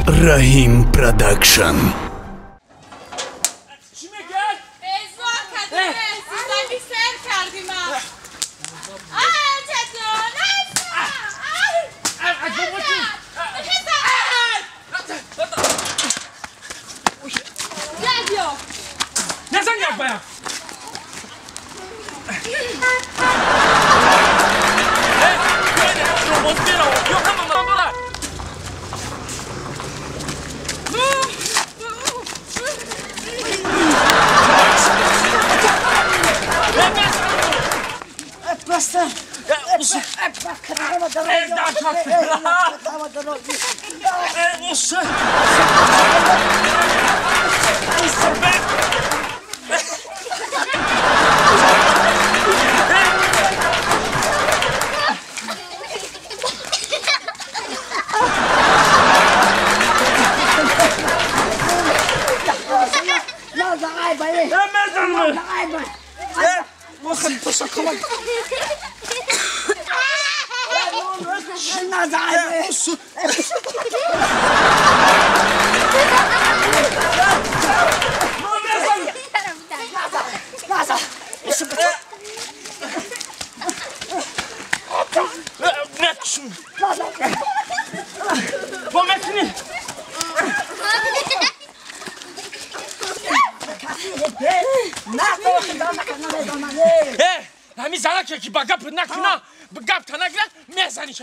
Раҳим Продакшн. Чӣ мегӯяд? Безор кардӣ, зиндагӣ сер кардӣ ман. Ай, чатон, ай, Назан як бая.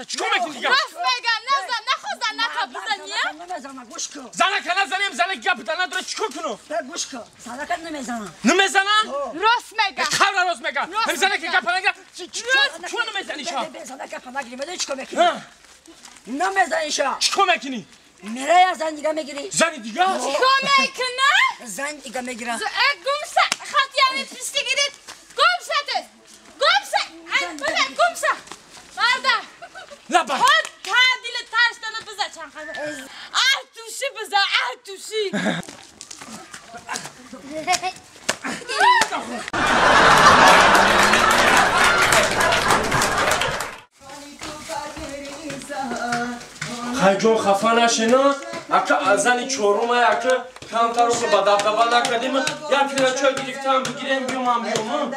چیکار میکنی دیگه؟ راست میگم نزن نخوا زنکا بزنی؟ نمیزنم گوش کن. زنکا نزنیم زنک گپ نداره چیکار کنم؟ گوش کن زنکا نمیزنم. نمیزنم؟ راست میگم. خبر راست میگم. هم زنک گپ نگیره چون نمیزنی شا؟ زنک گپ نگیری میدونی چیکار میکنی؟ نمیزنی شا. چیکار میکنی؟ میره از زن دیگه میگیری. زن دیگه؟ چیکار میکنه؟ زن دیگه میگیره. گم خط یعنی پشتی گیرید. گم شده. گم شده. گم شده. مرده. لبا. خود تعدیل ترشتنو بزن چند خبر. اه توشی بزن اه توشی. خیلی جون خفه نشینا. اگه زنی چهارم اگه کمتر رو با دبدبه نکردیم یا پیرا چای گرفتم بگیریم بیوم بیوم.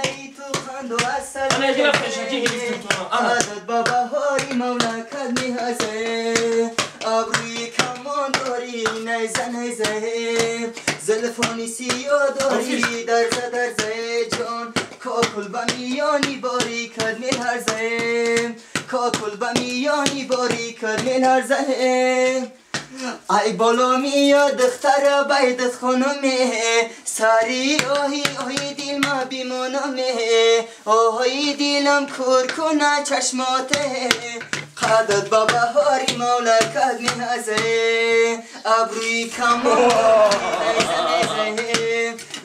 انا یه فشکی گرفتم تو انا بابا هاری مولا کد میهزه ابروی کمان داری نیزه نیزه زلفانی سیاه داری درزه درزه جان کاکل به میانی باری کد میهرزه کاکل به میانی باری کد میهرزه ای بالا میاد دختر بیدت خانمه سری آهی آهی دل ما بیمانمه آهی دلم کور کنه چشماته قدت بابا هاری مولا کد میهزه ابروی کمان نیزه نیزه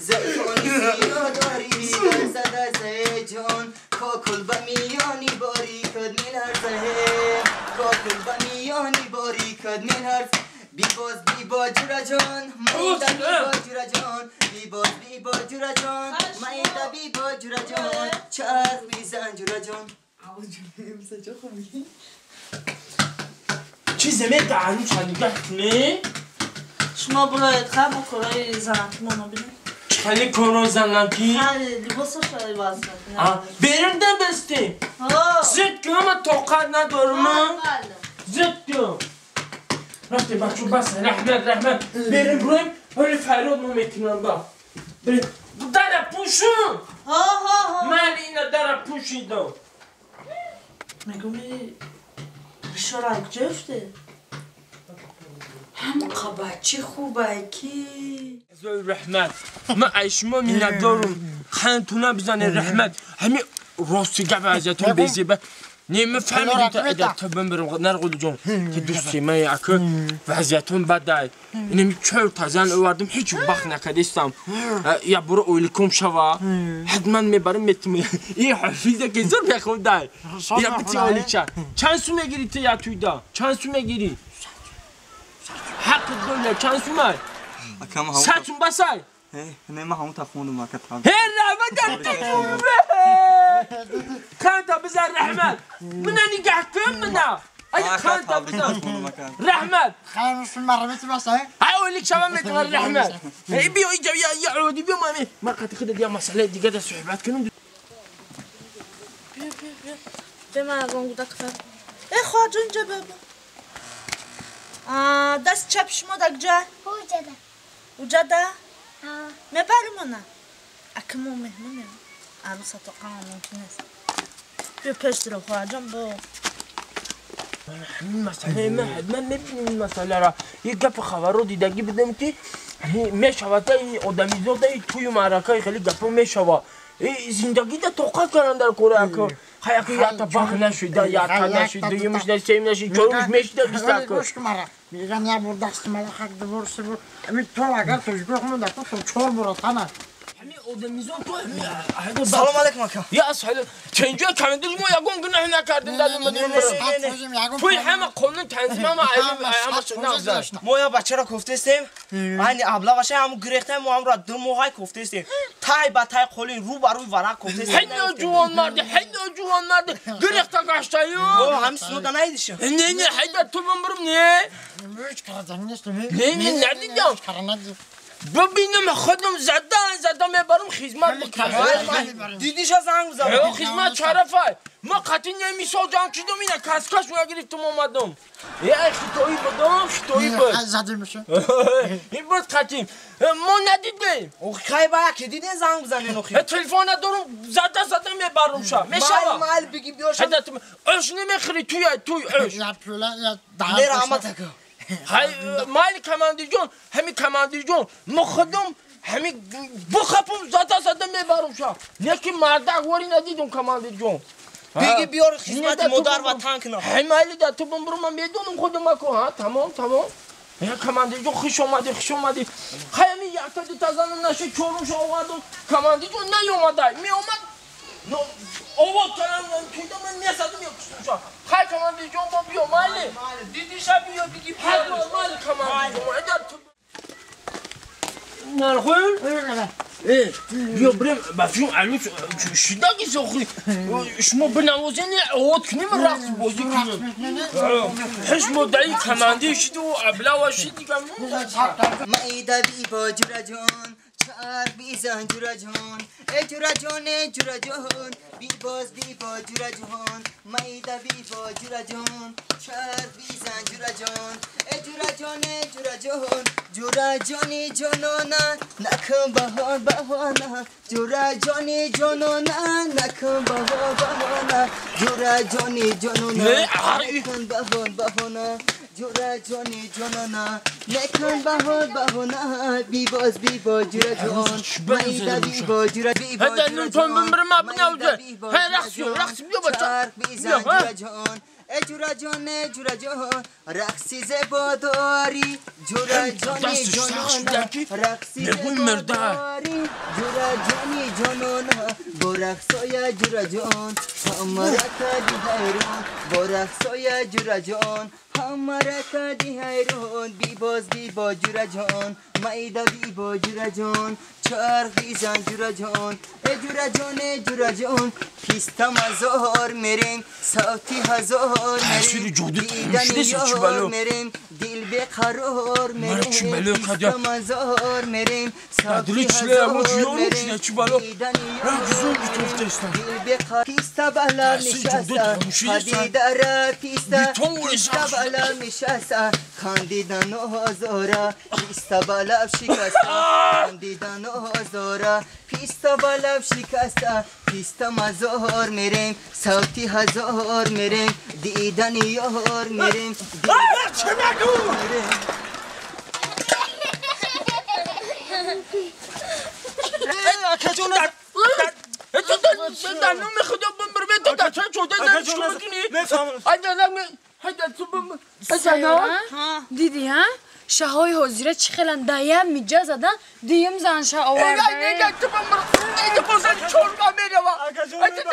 زلفانی سیاه داری درزه درزه جان کاکل به میانی باری کد میلرزه کاکل به میانی باری کد میلرزه بی باز بی با جورا جان مونده بی با جورا جان بی باز بی با جورا جان مونده بی با جورا جان چرخ میزن جورا جان. چیزی می دهنو چند نگه کنی؟ شما برایت خب با کارای زنکی ما بینید. خیلی کارای زنکی؟ خیلی لباسش خیلی باز کرد. بریم ده بستیم. زد که من طاقت ندارم. زد که. رفتی بچه بس رحمت رحمت بریم بریم ولی فریاد ما میکنم با بریم در پوشون. من اینا در پوشیدم. میگم بیشتر گرفته. هم قباچی خوبه کی؟ رحمت من ایشما می ندارم خندتونه بزنه رحمت همین راستی گپ ازتون بزیبه نه فهمیدم تا اگر تا بمبرم نرقل جان که دوستی من اکه وضعیتون بده اینم چهار تا زن آوردم هیچ وقت نکردستم یا برو اولیکم شوا حتما میبرم میتم این حفیظه که زور بخوام ده یا بتی اولیچا چند سو میگیری تو یا توی دا چند سو میگیری حق دنیا چند سو می ساتون بسای نه ما همون تا خوندم وقت هر رحمت در خانتا بزن رحمت من نگاه کن منا خان تبزن رحمت خیر مرمت بس هاي لك شباب متر رحمت بيو اجا يا عودي بيو مامي ما قد خدت يا مسألة دي قد صحبات كنم بيو بيو بيو بما گونگودا کفر ای خواجه اینجا بابا دست چپ شما دکجا اوجدا اوجدا ها مبرمونه اکمو مهمونه عروسه تو قام ممکن است بیا پشت رو خواجه با مسئله ما حتما میبینیم این مسئله را یک گپ خبر رو دیدگی بدم که میشود ای آدمیزاده ای توی معرکه خیلی گپ میشود زندگی ده طاقت کردن در کره خیلی که یا تا باخ نشده یا تا نشده یمش نشده نشده چهارمش میشده بیست تا گوش مرا میگم یه بار دست ملخک دور سه بار تو اگر تجربه کنم در تو چهار بار تنه همین آدمیزاد تو سلام علیکم آقا یا اصلا چنجا کمندر ما یگون گناه نکردیم دادم مدیم توی همه قانون تنظیم همه همه ما یا بچه را کوفتستیم این ابلا باشه همون گرفته ما هم را دو ماه کوفتستیم تای با تای قولین رو بر روی ورق کوفتستیم هی جوان مرد هی جوان مرد گرفته گشتایو هم سنو دنایدش نه نه هی تو بمرم نه نه نه ندیدم ببینم خودم زدم میبرم خدمت بکنم دیدیش زنگ بزنم خدمت شرفه ما قطعی نمیسازم چیدم اینه کسکش نگرفتم اومدم یه خطایی بدم خطایی بود زده میشه این بود قطعی ما ندیدیم خیلی باید که دیدین زنگ بزنین اخی تلفن ندارم زده میبرم شا میشه مال بگی بیاشم اش نمیخری توی اش نه رحمت اکا های مال کماندیر جون همین کماندیر جون ما خودم همین بخپم زده میبرم شا نه که مردک وری ندیدم کماندیر جون بگی بیار خدمت مادر و تانک نه هی مالی در تو بمبرم من میدونم خودم اکو ها تمام یا کماندیر جون خوش اومدی خیلی یک تا دو تا زنم نشه چهارم شو آوردم کماندیر جون نیومده میومد آورد کردم توی من میزدم یا کشتم شا خیلی کماندیر جون با بیا مالی دیدی شب بیا بگی بیا مالی کماندیر جون ادر تو نرخون بیا بریم بفیوم عروس شدگی ساختی شما بنوازین عود کنیم رقص بازی کنیم هش مدعی کمانده شد و ابلا و شد دیگه مایده بی با جورا جان چار بی زن جورا جان ای جورا جان ای جورا جان بی باز بی با جورا جان مایده بی با جورا جان چار بی زن جورا جان ای جورا جان ای جورا جان جورا جانی جانانا نکن بهار بهانا جورا جانی جانانا نکن بهار بهانا جورا جانی جانانا نکن بهار بهانا جورا جانی جانانا نکن بهار بهانا بی باز بی با جورا جان مایده بی با جورا بی با هدا نونتون بمرم ابنا هی رقص بیا بچه بی زن جورا جان ای جورا جان ای جورا جان رقصی زیبا داری جورا جانی جانانا رقصی زیبا داری جورا جانی جانانا با رقصای جورا جان همه را کردی حیران با رقصای جورا جان همه را کردی حیران بی باز بی با جورا جان مایده بی با جورا جان چرخ بیزن جورا جان ای جورا جان ای جورا جان پیستا مزار میریم صوتی هزار میریم دیدن یار میریم دل به قرار میریم پیستا مزار میریم صوتی هزار میریم دیدن یار دل به قرار پیستا بالا نشسته پدیداره پیستا پیستا بالا نشسته خندیدن هزاره پیستا بالا شکسته خندیدن هزاره پیستا بالا شکسته پیستا مزار میریم صوتی هزار میریم دیدن یار میریم چه مگو تو در نوم خدا بمبر تو در چه چوده زن چی میکنی؟ دیدی ها؟ شاهای حاضره چی خیلن دایم میجا زدن دیم زن شا آورده ای تو بمبر ای تو بزن چوربا میروا ای تو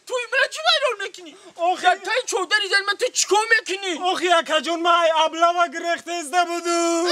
توی من چی وایرون میکنی؟ آخه تای چوده ریزن من تو چیکار میکنی؟ آخه اکا جون من ابلا و گرخته ازده بودم.